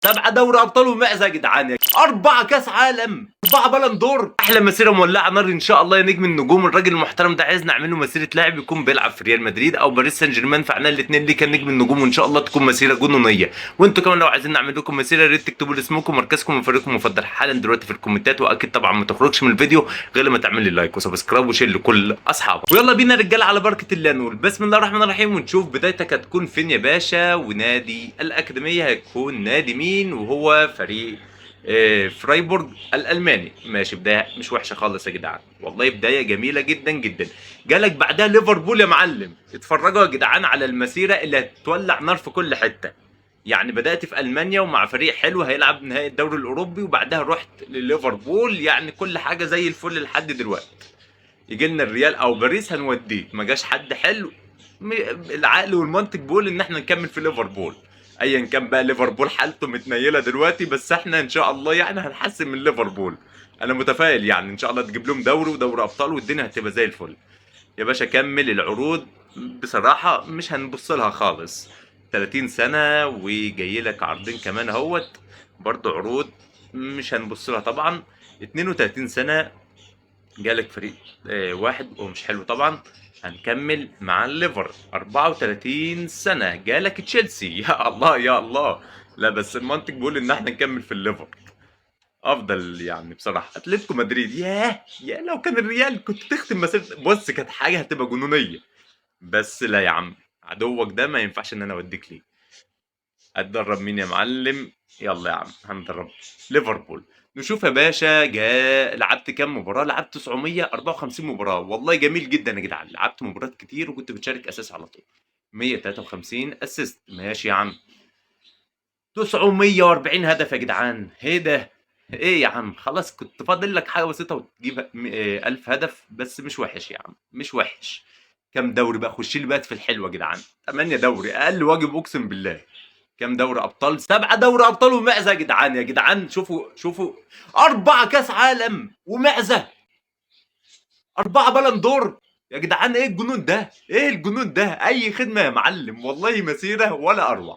7 دوري ابطال ومعزه يا جدعان، 4 كاس عالم، 4 بلندور. احلى مسيره مولعه نار ان شاء الله يا نجم النجوم. الراجل المحترم ده عايز نعمل له مسيره لاعب يكون بيلعب في ريال مدريد او باريس سان جيرمان، فاحنا الاثنين ليه كان نجم النجوم، وان شاء الله تكون مسيره جنونيه. وانتوا كمان لو عايزين نعمل لكم مسيره يا ريت تكتبوا لي اسمكم ومركزكم وفريقكم المفضل حالا دلوقتي في الكومنتات، واكيد طبعا ما تخرجش من الفيديو غير لما تعمل لي like و subscribe و share لكل اصحابك. ويلا بينا رجاله على بركة الله، نقول بسم الله الرحمن الرحيم ونشوف بدايتك هتكون فين يا باشا. ونادي الاكاديمية هيكون نادي مين؟ وهو فريق فرايبورغ الالماني. ماشي، بداية مش وحشة خالص يا جدعان، والله بداية جميلة جدا جدا. جالك بعدها ليفربول يا معلم. اتفرجوا يا جدعان على المسيرة اللي هتولع نار في كل حتة. يعني بدات في المانيا ومع فريق حلو هيلعب نهائي الدوري الاوروبي، وبعدها رحت لليفربول، يعني كل حاجة زي الفل لحد دلوقتي. يجي لنا الريال او باريس هنوديه، ما جاش حد حلو. العقل والمنطق بيقول ان احنا نكمل في ليفربول، ايا كان بقى ليفربول حالته متنيله دلوقتي، بس احنا ان شاء الله يعني هنحسن من ليفربول. انا متفائل يعني ان شاء الله تجيب لهم دوري ودوري ابطال والدنيا هتبقى زي الفل. يا باشا كمل. العروض بصراحة مش هنبص لها خالص. 30 سنة وجاي لك عرضين كمان اهوت، برضو عروض مش هنبص لها طبعا. 32 سنة جالك فريق واحد ومش حلو طبعا، هنكمل مع الليفر. 34 سنة جالك تشيلسي. يا الله يا الله، لا بس المنطق بيقول ان احنا نكمل في الليفر افضل يعني بصراحة. اتلتيكو مدريد، ياه يا لو كان الريال كنت تختم مسيرة، بص كانت حاجة هتبقى جنونية، بس لا يا عم، عدوك ده ما ينفعش ان انا اوديك ليه. اتدرب مين يا معلم؟ يلا يا عم هندرب ليفربول. نشوف يا باشا جا لعبت كام مباراة؟ لعبت 954 مباراة، والله جميل جدا يا جدعان، لعبت مباريات كتير وكنت بتشارك اساس على طول. 153 assist، ماشي يا عم. 940 هدف يا جدعان، ايه ده؟ ايه يا عم، خلاص كنت فاضل لك حاجة بسيطة وتجيب 1000 هدف، بس مش وحش يا عم، مش وحش. كام دوري بقى؟ خش لي بقى في الحلوة يا جدعان. 8 دوري اقل واجب اقسم بالله. كام دوري ابطال؟ 7 دوري ابطال ومعزه يا جدعان. يا جدعان شوفوا شوفوا، 4 كاس عالم ومعزه، 4 بلندور يا جدعان. ايه الجنون ده؟ ايه الجنون ده؟ اي خدمة يا معلم، والله مسيره ولا اروع.